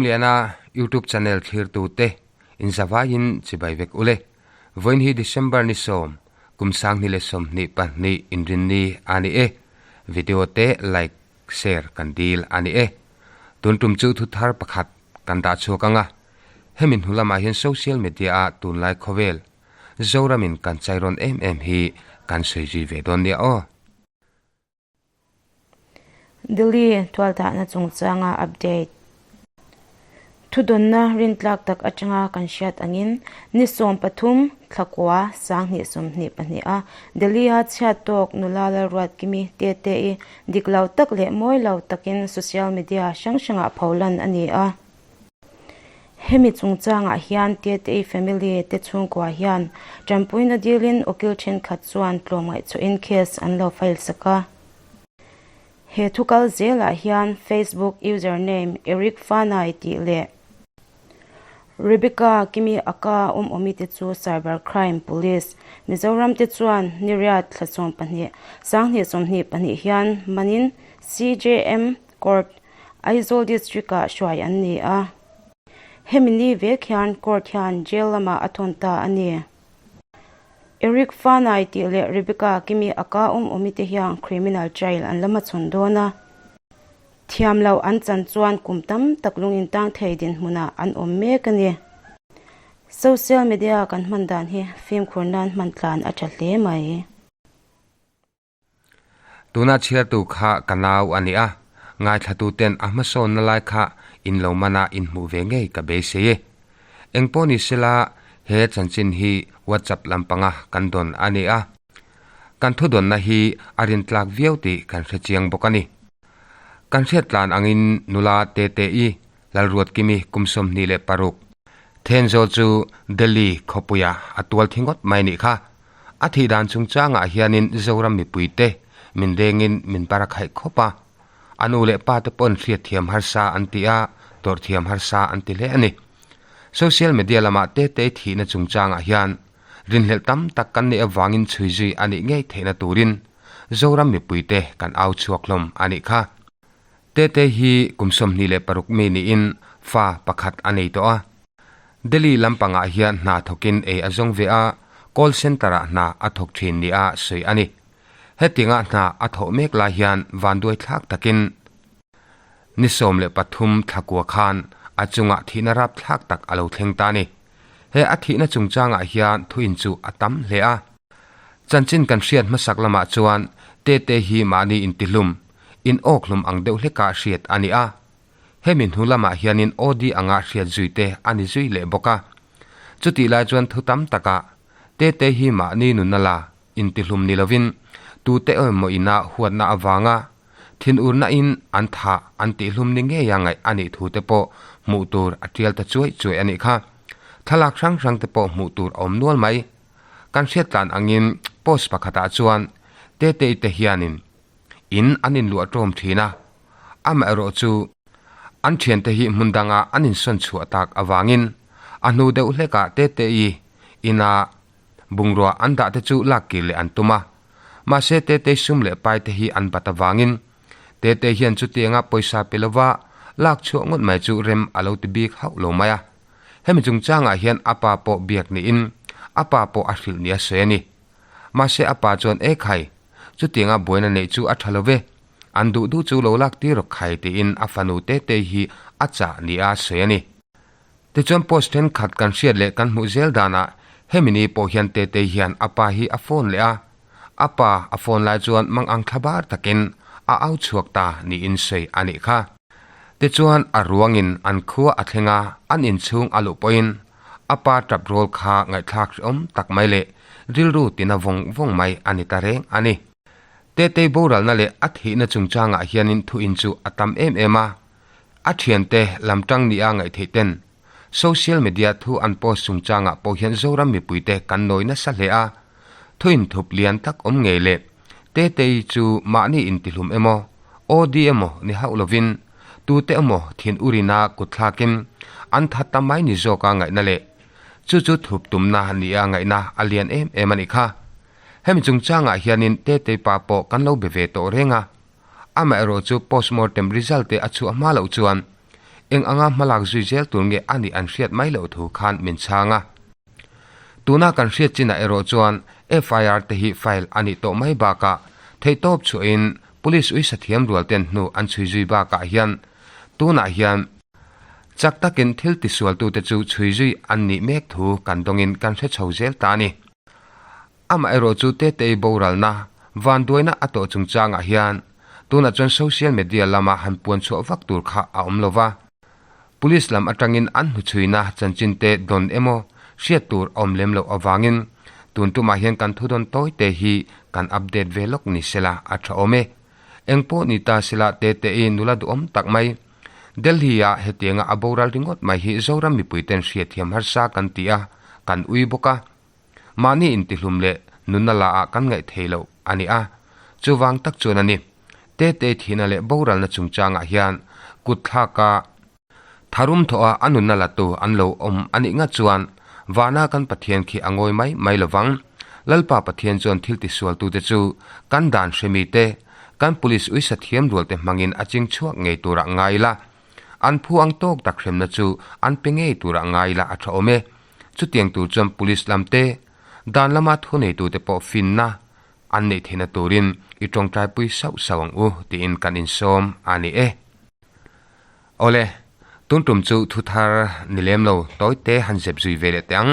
Lawmliana YouTube channel thlirtute inzavaiin chibai vek ule. Vawiin hi December ni sawm, kum 2022 inrinni a ni e. Video te like, share kan dil a ni e. Tun tum chu thu thar pakhat kan dah chhuak ang a. Hemi hnu lamah hian social media a tunlai khawvel Zoramin kan chairawn em em hi kan sawi zui ve dawn nia aw. Delhi tualtahna chungchanga update. Thudawnna rintlak tak atanga kan hriat angin ni 13 thlakua 2022 a Delhi-a chhiat tawk nula Lalruatkimi Tete-i dik lo tak leh mawi lo takin social media hrang hrangah pholan a ni a. Hemi chungchangah hian Tete-i family te chhungkua hian tanpuina dilin ukil thenkhat chuan tlawmngaih chhuahin case an lo file sak a. He thu kal zelah hian Facebook username Eric Fanai tih leh Rebecca Kimi Aka awm awmi te chu Cyber Crime Police Mizoram te chuan niriat thla 12 2022 hian manin CJM Court Aizawl District-ah hruai an ni a. Hemi ni vek hian court hian jail lamah a thawn ta a ni. Eric Fanai tih leh Rebecca Kimi Aka awm awmi te hian criminal trial an la hmachhawn dawn a. Thiam loh an chan chuan kum tam tak lung intang thei dinhmunah an awm mek a ni. Social media kan hman dan hi fimkhur nan hman tlan a tha hle mai. Tuna chhiartu kha ka nau a ni a, ngaithlatu ten a hmasawnna lai kha in lo mana in hmuh ve ngei ka beisei e. Engpawh ni sela he chanchin hi WhatsApp lampanga kan dawn a ni a, kan thudawnna hi a rintlak viau tih kan hrechiang bawk a ni. Kan hriattlan angin nula Tete-i Lalruatkimi kum 26 Thenzawl chu Delhi khawpuia a tual thi ngawt mai nih kha. A thih dan chungchangah hianin Zoram mipuite min dengin min para khaih khawp a. A nu leh pa te pawn hriatthiam harsa an ti a, tawrhthiam harsa an ti hle a ni. Social media lamah Tetei thihna chungchangah hian rinhlelh tam tak kan neih avangin chhui zui a nih ngei theihna turin Zoram mipuite kan au chhuak hlawm a nih kha. Tete hi kum 26 mi niin fa pakhat a nei tawh a. Delhi lampangah hian hna thawkin ei a zawng ve a, call centre-ah hna a thawk thin nia sawi a ni. Hetinga hna a thawh mek lai hian vanduai thlak takin ni 13 thlakua khan a chungah thihna rap thlak tak a lo thleng ta a ni. He a thihna chungchangah hian thuin chu a tam hle a. Chanchin kan hriat hmasak lamah chuan Tete hi mahni intihlum, in awk hlum ang deuh hleka hriat a ni a. Hemi hnu lamah hianin OD anga hriat zui te a ni zui leh bawk a. Chutih lai chuan thu tam takah Tete hi mahni nunna la intihlum ni lovin tute emaw ina huatna avanga thinurna in an thah an tihlum ni ngeia ngaih a nih thu te pawh hmuh tur a tial ta chuai chuai a nih kha. Thlalak hrang hrang te pawh hmuh tur a awm nual mai. Kan hriat tlan angin post pakhatah chuan Tete te hianin in an inluah tawm thin a, amaherawh chu an thiante hi hmun danga an insawn chhuah tak avangin a hnu deuh hlekah Tete-i ina bungrua an dah te chu lak kir leh an tum a. Mahse Tete sum leh pai te hi an bat avangin Tete hian chutianga pawisa pe lova lak chhuah ngawt mai chu rem a lo ti bik hauh lo mai a. Hemi chungchangah hian a pa pawh biak niin a pa pawh a hrilh nia sawi a ni. Mahse a pa chuan e khai, chutianga buaina neih chu a tha lo ve, an duh duh chu lo lak tir rawk khai tiin a fanu Tete hi a chah nia sawi a ni. Tichuan post thenkhat kan hriat leh kan hmuh zel danah hemi ni pawh hian Tete hian a pa hi a phone leh a, a pa a phone lai chuan mangang thla bar takin a au chhuak ta niin sawi a nih kha. Tichuan a ruangin an khua a thleng a, an inchhung a luh pawhin a pa tap rawl kha ngaihthlak hreawm tak mai leh rilru tina vawng vawng mai a ni ta reng a ni. Tetei boralna leh a thihna chungchangah hianin thuin chu a tam em em a, a thiante lam tang nia ngaihtheih ten social media thu an post chungchangah pawh hian Zoram mipuite kan nawi nasa hle a, thuin thup lian tak awm ngei leh Tetei chu mahni intihlum emaw, OD emaw ni hauh lovin tute emaw thin urina kut thlakin an that ta mai ni zawka ngaihna leh chu chu thup tumna nia ngaihna a lian em em a nih kha. Hemi chungchangah hianin Tetei pa pawh kan lo be ve tawh reng a, amaherawh chu postmortem result te a chhuah hma loh chuan Eng anga hmalak zui zel tur nge a nih an hriat mai loh thu khan min chhang a. Tuna kan hriat chinah erawh chuan FIR te hi file a nih tawh mai bakah theihtawp chhuahin Police uisa thiam rual ten hnu an chhui zui bakah hian tunah hian chak takin thil tisualtute chu chhui zui an nih mek thu kan dawngin kan hre chho zel ta a ni. Amaherawh chu Tetei boralna vanduaina a tawh chungchangah hian tunah chuan social media lama han puan chhuah vak tur kha a awm lo va. Police lam atangin an hnuchhuina chanchin te dawn emaw hriat tur a awm lem loh avangin tun tumah hian kan thudawn tawi te hi kan update ve lawk ni sela a tha awm e. Eng pawh ni ta sela Tetei nula duhawm tak mai Delhi-ah hetianga a boral ringawt mai hi Zoram mipuiten hriatthiam harsa kan ti a, kan ui bawk a. Mahni intihlum leh nunna la ah kan ngaih thei loh a ni a, chuvang tak chuan a ni. Tete thihna leh boralna chungchangah hian kut thlaka tharum thawha a nunna latu an lo awm a nih ngat chuan vana kan Pathian khi a ngawi mai mai lovang. Lalpa Pathian chuan thil tisualtute chu kan dan hremi te, kan police uisa thiam rualte hmangin a ching chhuak ngei turah ngai ila, an phu ang tawk tak hremna chu an pe ngei turah ngai ila a tha awm e. Chutiang tur chuan police lam te, dan lama thuneitute pawh finna an neih theihna turin i tawngtaipui sauh sauh ang u tiin kan insawm a ni e. Awle, tun tum chu thu thar ni lem lo tawi te han zep zui ve leh teh ang.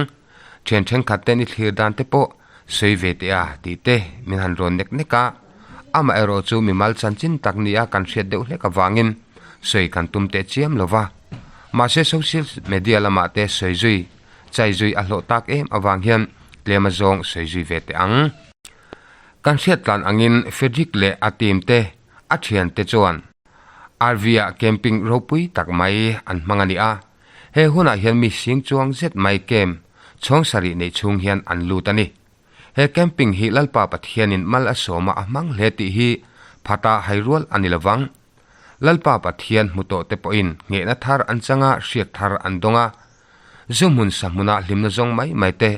Thian thenkhat ten i thlir dan te pawh sawi ve teh a tih te min han rawn nek nek a. Amaherawh chu mimal chanchin tak nia kan hriat deuh hlek avangin sawi kan tum teh chiam lo va. Mahse social media lamah te sawi zui, chai zui a hlawh tak em avang hian tlem a zawng sawi zui ve teh ang. Kan hriat tlan angin Frederick leh a team te, a thian te chuan RV ah camping ropui tak mai an hmang a ni a. He hunah hian mi sing chuang zet mai camp chhawng sarih neih chhung hian an lut a ni. He camping hi Lalpa Pathianin mal a sawma a hmang hle tih hi phata hai rual a ni lovang. Lalpa Pathian hmu tawh te pawhin nghehna thar an chang a, hriak thar an dawng a. Zu hmun sa hmuna hlimna zawng mai mai te,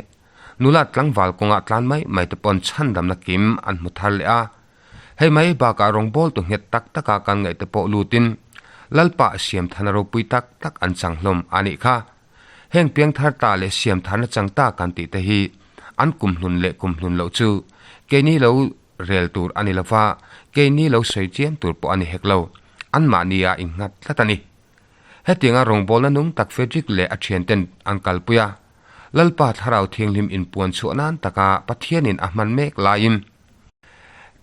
nula tlangval kawngah tlan mai mai te pawn chhandamna kim an hmu thar leh a. Hei mai bakah rawngbawltu nghet tak taka kan ngaih te pawh lutin Lalpa siamthana ropui tak tak an chang hlawm a nih kha. Heng piangthar ta leh siamtharna chang ta kan tih te hi an kumhlun leh kumhlun loh chu keini lo rel tur a ni lo va, keini lo sawi chiam tur pawh a ni hek lo, anmahni a innghat tlat a ni. Hetianga rawngbawlna nung tak Frederick leh a thianten an kalpui a, Lalpa Thlarau Thianghlim inpuan chhuah nan taka Pathianin a hman mek laiin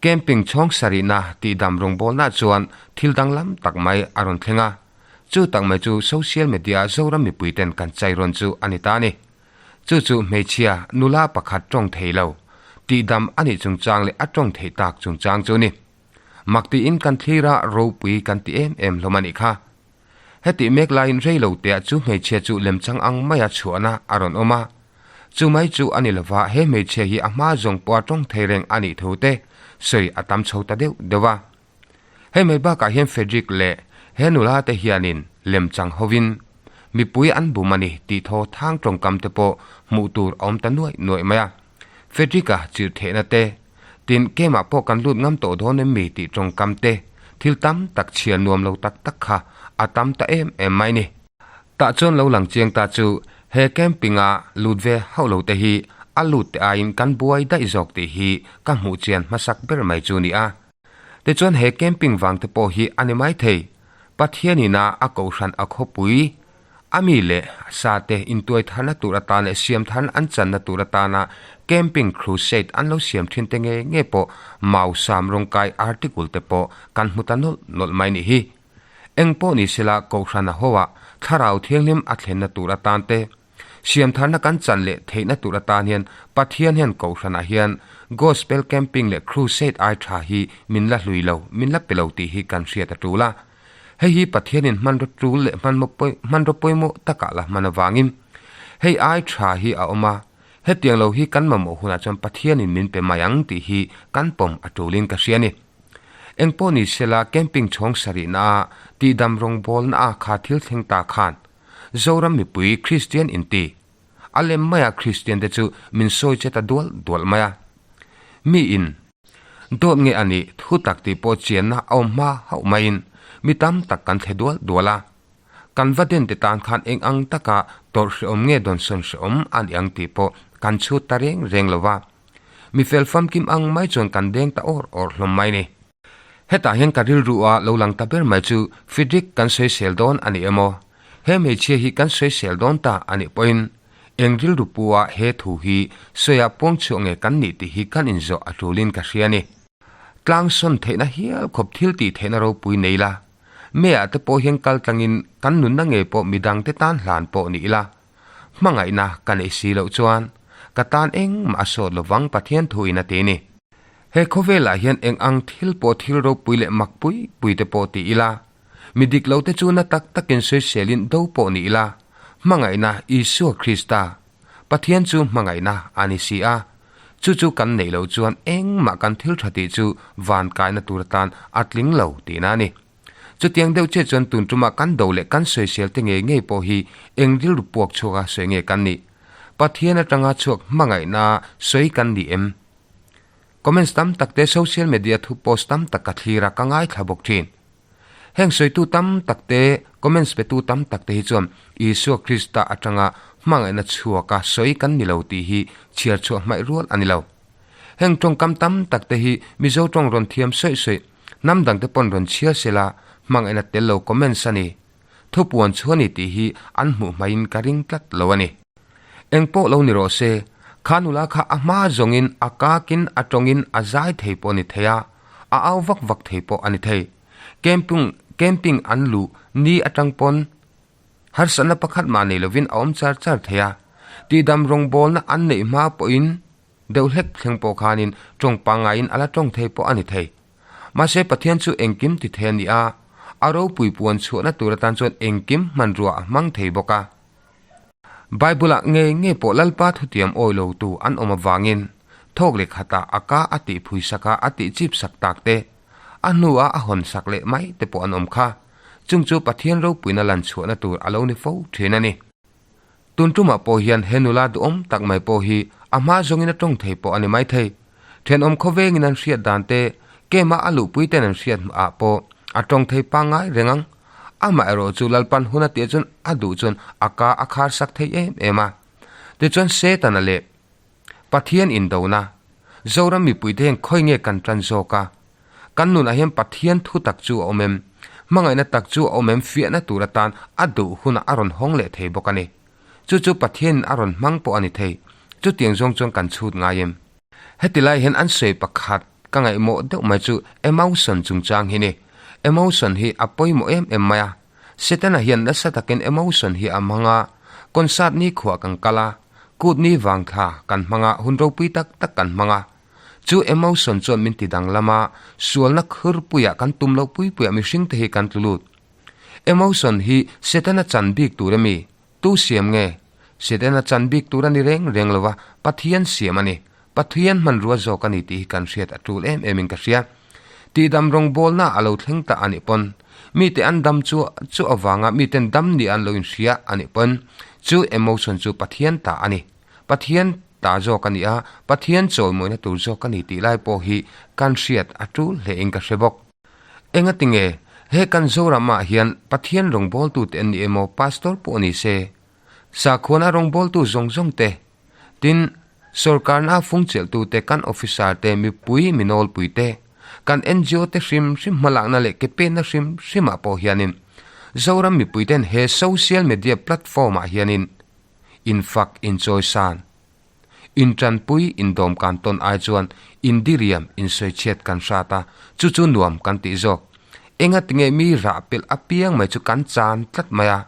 Camping chhawng sarihna tihdam rawngbawlna chuan thil danglam tak mai a rawn thleng a. Chu tak mai chu social media Zoram mipui ten kan chai rawn chu a ni ta a ni. Chu chu hmeichhia nula pakhat tawng thei lo, tihdam a nih chungchang leh a tawng theih tak chungchang chu a ni. Mak tiin kan thlir a, ropui kan ti em em hlawm a nih kha. Hetih mek laiin rei lo teah chu hmeichhia chu lemchang ang maia chhuahna a rawn awm a. Chu mai chu a ni lova he hmeichhia hi a hma zawng pawha tawng thei reng a nih thu te sawi a tam chho ta deuh deuh a. Hei mai bakah hian Frederick leh he nula te hianin lemchang hovin mipui an bum a ni tih thaw thang tawngkam te pawh hmuh tur a awm ta nuaih nuaih mai a. Frederick-a chirh thehna te, tin kemah pawh kan lut ngam tawh dawn em mi tih tawngkam te, thil tam tak chhia nuam lo tak tak kha a tam ta em em mai ni. Tah chuan lo lang chiang ta chu he camping-a lut ve hauh lo te hi a lut te aiin kan buai daih zawk tih hi ka hmuh chian hmasak ber mai chu ni a. Tichuan he camping vang te pawh hi a ni mai thei. Pathianin a a kohhran a khawpui a mi leh sa te intuai tharna tur atan leh siam tharna an channa tur atana camping crusade an lo siam thin te nge nge pawh mau sam rawngkai article te pawh kan hmu ta nawlh nawlh mai nih hi. Eng pawh ni sela kohhran a ho a thlarau thianghlim a thlenna tur atan te Siam tharna kan chan leh theihna tur atan hian Pathian hian Kohhranah hian Gospel Camping leh Crusade ai tha hi min la hlui lo, min la pe lo tih hi kan hriat a tul a. Hei hi Pathianin hmanraw tul leh hmanraw pawimawh takah la hman avangin hei ai tha hi a awm a, hetiang lo hi kan mamawh hunah chuan Pathianin min pe mai ang tih hi kan pawm a tulin ka hria a ni. Engpawh ni sela camping chhawng sarihna a tihdam rawngbawlna a kha thil thleng ta khan Zoram mipui Kristian inti. A lem maia Kristian te chu min sawi che ta dual dual mai a. Mi in dawt nge a nih thu tak tih pawh chianna a awm hma hauh maiin mi tam tak kan thle dual dual a. Kan va den te tan khan eng ang taka tawrh hrehawm nge dawnsawn hrehawm a ni ang tih pawh kan chhut ta reng reng lo va. Mi fel famkim ang mai chuan kan deng ta awr awr hlawm mai ni. Hetah hian ka rilru a lo lang ta ber mai chu Frederick kan sawisel dawn a ni emaw, he hmeichhia hi kan sawisel dawn ta a nih pawhin eng rilru pu a he thu hi sawiah puang chhuah nge kan nih tih hi kan inzawh a tulin ka hria a ni. Tlang sawn theihna hial khawp thil tih theihna ropui nei la, Meiah te pawh hian kal tlangin kan nunna ngei pawh midang te tan hlan pawh ni ila, hmangaihna ka neih si loh chuan ka tan engmah a sawt lovang Pathian thuin a ti ni. He khawvelah hian eng ang thil pawh thil ropui leh mak pui pui te pawh ti ila, mi dik lo te chu na tak takin sawiselin do pawh ni ila, hmangaihna Isua Krista, Pathian chu hmangaihna a ni si a, chu chu kan neih loh chuan engmah kan thil tha tih chu van kaina tur atan a tling lo tihna a ni. Chutiang deuh chiah chuan tun tumah kan do leh kan sawisel te ngei ngei pawh hi eng rilru puak chhuaka sawi nge kan nih? Pathian atanga chhuak hmangaihna sawi kan ni em? Comments tam tak te social media thu post tam tak ka thlir a ka ngaithla bawk thin. Heng sawitu tam tak te, comments petu tam tak te hi chuan Isua Krista atanga hmangaihna chhuaka sawi kan ni lo tih hi chhiar chhuah hmaih rual a ni lo. Heng tawngkam tam tak te hi Mizo tawng rawn thiam sawi sawi, hnam dang te pawn rawn chhiar sela hmangaihna tel lo comments a ni. Thupuan chu a ni tih hi an hmuh hmaiin ka ring tlat lo a ni. Eng pawh lo ni rawh se, kha nula kha a hma zawngin a kakin a tawngin a zai thei pawh a ni thei a, a au vak vak thei pawh a ni thei. Camping camping an luh ni atang pawn harsatna pakhat mah nei lovin a awm char char thei a. Tihdam rawngbawlna an neih hma pawhin deuh hlek thleng pawh khanin tawng pangaiin a la tawng thei pawh a ni thei. Mahse Pathian chu engkim ti thei a ni a, a ropui puan chhuahna tur atan chuan engkim hmanrua a hmang thei bawk a. Bible-ah ngei ngei pawh Lalpa thutiam awi lotu an awm avangin thawk leh khatah a ka a tih phui sak a, a tih chip sak tak te, a hnuah a hawn sak leh mai te pawh an awm kha. Chung chu Pathian ropuina lan chhuahna tur a lo ni fo thin a ni. Tun tumah pawh hian he nula duhawm tak mai pawh hi a hma zawngin a tawng thei pawh a ni mai thei. Thenawm khawvengin an hriat dan te, kema a luhpui ten an hriat ah pawh a tawng thei pangngai reng ang. Amah erawh chu Lalpan hun a tih chuan a duh chuan a ka a khar sak thei em em a. Tichuan Setana leh Pathian indona, Zoram mipuite hian khawi nge kan tan zawk a? Kan nunah hian Pathian thu tak chu a awm em? Hmangaihna tak chu a awm em fiahna tur atan a duh hunah a rawn hawng leh thei bawk a ni. Chu chu Pathianin a rawn hmang pawh a ni thei. Chutiang zawng chuan kan chhut ngai em? Heti lai hian an sawi pakhat ka ngaihmawh deuh mai chu emotion chungchang hi ni. Emotion hi a pawimawh em em mai a. Setana hian nasa takin emotion hi a hmang a, concert ni khuah kan kal a, kut ni vang thla kan hmang a, hun ropui tak tak kan hmang a. Chu emotion chuan min ti danglam a, sualna khurpuiah kan tum loh pui puiah mihring te hi kan tlu lut. Emotion hi Setana chan bik tur emi? Tu siam nge? Setana chan bik tur a ni reng reng lo a, Pathian siam a ni. Pathian hmanrua zawk a ni tih hi kan hriat a tul em em in ka hria. Tihdam rawngbawlna a lo thleng ta a nih pawn, mite an dam chu chu avanga miten dam nih an lo inhria a nih pawn, chu emotion chu Pathian ta a ni. Pathian ta zawk a ni a, Pathian chawimawina tur zawk a ni tih lai pawh hi kan hriat a tul hle in ka hre bawk. Engatinge he kan Zoramah hian Pathian rawngbawltute an ni emaw Pastor pawh ni se, sakhuana rawngbawltu zawng zawng te, tin, sawrkarna fungchelhtute kan officer te mipui minawlpui te, kan ngo te hrim hrim hmalakna leh ke penna hrim hrimah pawh hianin Zoram mipuiten he social media platform ah hianin infak inchawisan Intanpui indawm kan tawn ai chuan indiriam insawichhiat kan hrat a, chu chu nuam kan tih zawk. Enga tinge mi rah pelh apiang mai chu kan chan tlat mai a.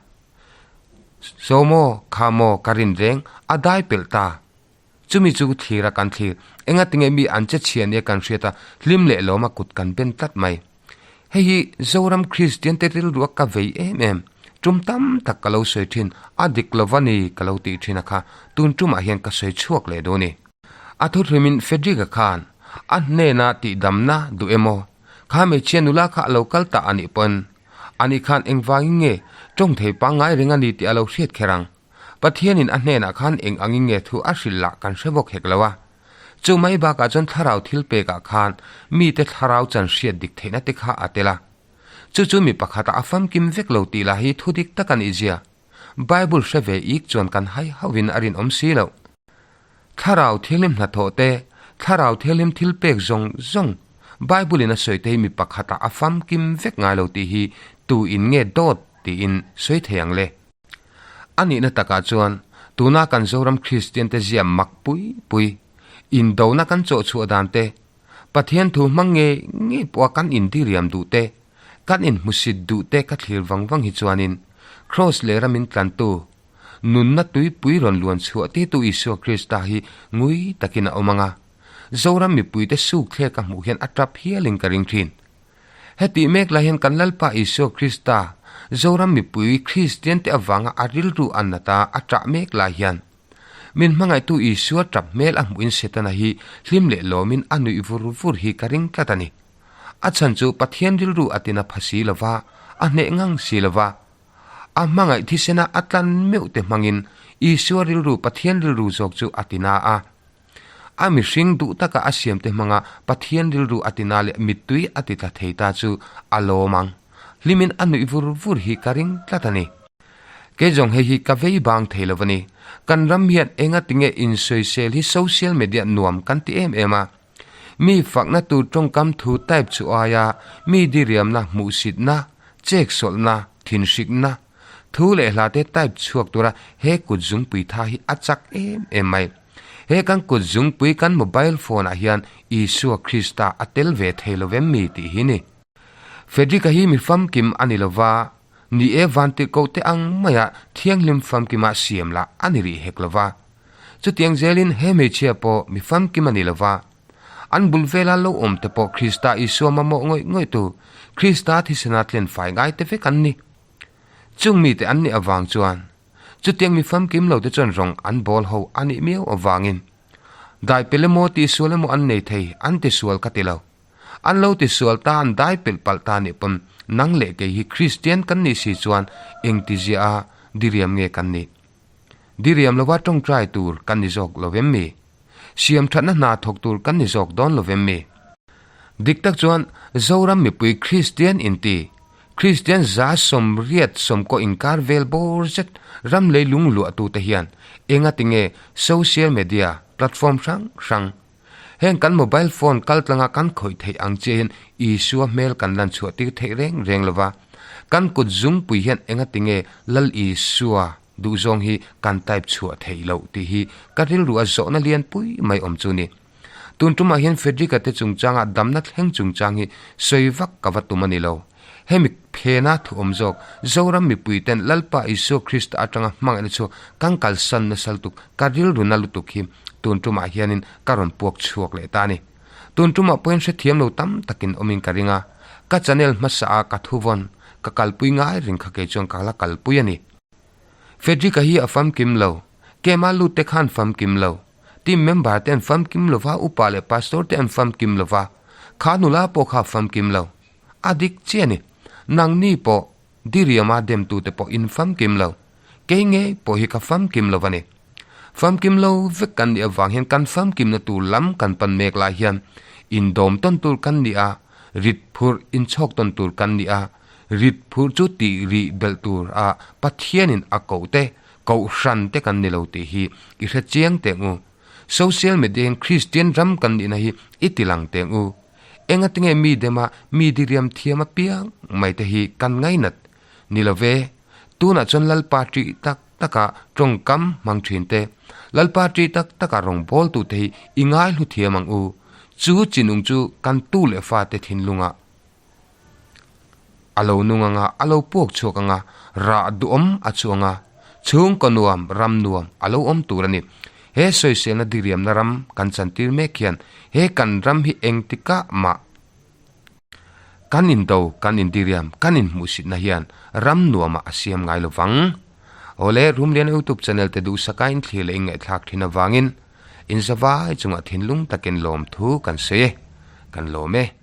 Saw maw, kha maw ka rin reng, a dai pelh ta. Chumi chu thlir a kan thlir. Enga tinge mi an che chhia nia kan hriat a, hlim leh lawm a kut kan ben tlat mai. Hei hi Zoram Kristian te rilru a ka vei em em. Tum tam tak ka lo sawi thin, a dik lo va ni ka lo tih thin a kha, tun tumah hian ka sawi chhuak leh dawn ni. A thuthlimin Frederick-a khan a hnena tihdamna duh emaw, kha hmeichhia nula kha a lo kal ta a nih pawn, ani khan engvangin nge tawng thei pangngai reng a ni tih a lo hriat kher ang. Pathianin a hnenah khan eng angin nge thu a hrilh lah kan hre bawk hek lo a. Chu mai bakah chuan thlarau thil pekah khan mite thlarau chan hriat dik theihna te kha a tel a. Chu chu mi pakhatah a famkim vek lo tih lah hi thu dik tak a nih zia. Bible hre ve ik chuan kan hai hauhin a rinawm si loh. Thlarau thianghlim hnathawh te, thlarau thianghlim thil pek zawng zawng Bible in a sawi te hi mi pakhatah a famkim vek ngai lo tih hi tu in nge dawt tiin sawi thei ang le. A nihna takah chuan tuna kan Zoram Kristian te zia mak pui pui, indona kan chawhchhuah dan te, Pathian thu hmang ngei ngei pawha kan indiriam duh te, kan inhmusit duh te ka thlir vang vang hi chuanin Kraws leh ramin tlantu, nunna tuipui rawn luan chhuah titu Isua Krista hi ngui takin a awm ang a. Zoram mipuite suk thlek ka hmuh hian a tap hialin ka ring thin. Hetih mek lai hian kan Lalpa Isua Krista, Zoram mipui Kristiante avanga a rilru a nat a, a tah mek lai hian, Min hmangaihtu Isua tap hmel a hmuhin Setana hi hlim leh lawmin a nuih vur vur hi ka ring tlat a ni. A chhan chu Pathian rilru a tina pha si lova, a hneh ngang si lova. A hmangaih thisena a tlan meuh te hmangin Isua rilru Pathian rilru zawk chu a tina a. A mihring duh taka a siamte hmanga Pathian rilru a tina leh mittui a ti tla thei ta chu a lawm ang. Hlimin a nuih vur vur hi ka ring tlat a ni. Kei zawng hei hi ka vei bang thei lo a ni. Kan ram hian enga tinge insawisel hi social media nuam kan ti em em a. Mi fakna tur tawngkam thu type chu aia mi diriamna, hmuhsitna, cheksawlhna, thinhrikna, thu leh hla te type chhuak tura he kut zungpui tha hi a chak em em mai. He kan kut zungpui kan mobile phone ah hian Isua Krista a tel ve thei lo vem mi tih hi ni. Frederick-a hi mi famkim a ni lova, ni e vantirhkoh te ang maia thianghlim famkima siam lah a ni rih hek lova. Chutiang zelin he hmeichhia pawh mi famkim a ni lova, an bul vela lo awm te pawh Krista Isua mamawh ngawih ngawih tu, Krista thisena tlen fai ngai te vek an ni. Chung mite an nih avang chuan chutiang mi famkim lo te chuan rawng an bawl ho a nih miau avangin dai pel emaw tihsual emaw an nei thei an tisual ka ti lo. An lo tisual ta an dai pelh palh ta nih pawn nang leh kei hi Kristian kan nih si chuan engtizia a diriam nge kan nih? Diriam lova tawngtai tur kan ni zawk lo vem mi? Siam thatna hna thawk tur kan ni zawk dawn lo vem mi? Dik tak chuan Zoram mipui Kristian inti, Kristian 80% inkar vel bawr zet ram leilung luahtute hian engatinge social media platform hrang hrang Heng kan mobile phone kal tlanga kan khawih theih ang chiah hian Isua hmel kan lan chhuah tir theih reng reng lova, kan kut zungpui hian engatinge Lal Isua duhzawng hi kan type chhuah theih loh tih hi ka rilru a zawhna lian pui mai awm chu ni. Tun tumah hian Frederick-a te chungchanga damna thleng chungchang hi sawi vak ka va tum a ni lo. Hemi phena thu awm zawk, Zoram mipuiten Lalpa Isua Krista atanga hmangaihna chu kan kalsan nasa lutuk, ka rilru na lutuk hi tun tumah hianin ka rawn puak chhuak leh ta a ni. Tun tumah pawhin hrethiam lo tam takin awmin ka ring a, ka channel hmasa a ka thuvawn, ka kalpui ngai ring kha kei chuan ka la kalpui a ni. Frederick-a hi a famkim lo, Kema lut te khan famkim lo, team member te an famkim lova, upa leh pastor te an famkim lova, kha nula pawh kha a famkim lo. A dik chiah a ni. Nangni pawh diriama demtute pawh in famkim lo. Kei ngei pawh hi ka famkim lo a ni. Famkim lo vek kan nih avang hian kan famkimna tur lam kan pan mek lai hian indawm tawn tur kan ni a, rit phurh inchhawk tawn tur kan ni a, rit phurh chu tih rih belh tur a Pathianin a koh te, kohhran te kan ni lo tih hi i hre chiang teh ngu. Social media hian Kristian ram kan nihna hi i ti lang teh ngu. Engatinge mi dema mi diriam thiam apiang mai te hi kan ngainat ni lo ve? Tunah chuan Lalpa ṭih tak taka tawngkam hmang ṭhin te, Lalpa ṭih tak taka rawngbawltu te hi i ngaihlu thiam ang u. Chu chinung chu kan tu leh fate thinlungah a lo nung ang a, a lo puak chhuak ang a, rah duhawm a chuang a, chhungkaw nuam, ram nuam a lo awm tur a ni. He sawiselna diriamna ram kan chantir mek hian he kan ram hi engtikah mah kan indo, kan indiriam, kan inhmuhsitna hian ram nuamah a siam ngai lo vang. Awle, Rumliana YouTube channel te duhsaka inthlir leh ingaihthlak thin avangin inzavai chungah thinlung takin lawmthu kan sawi e, kan lawm e.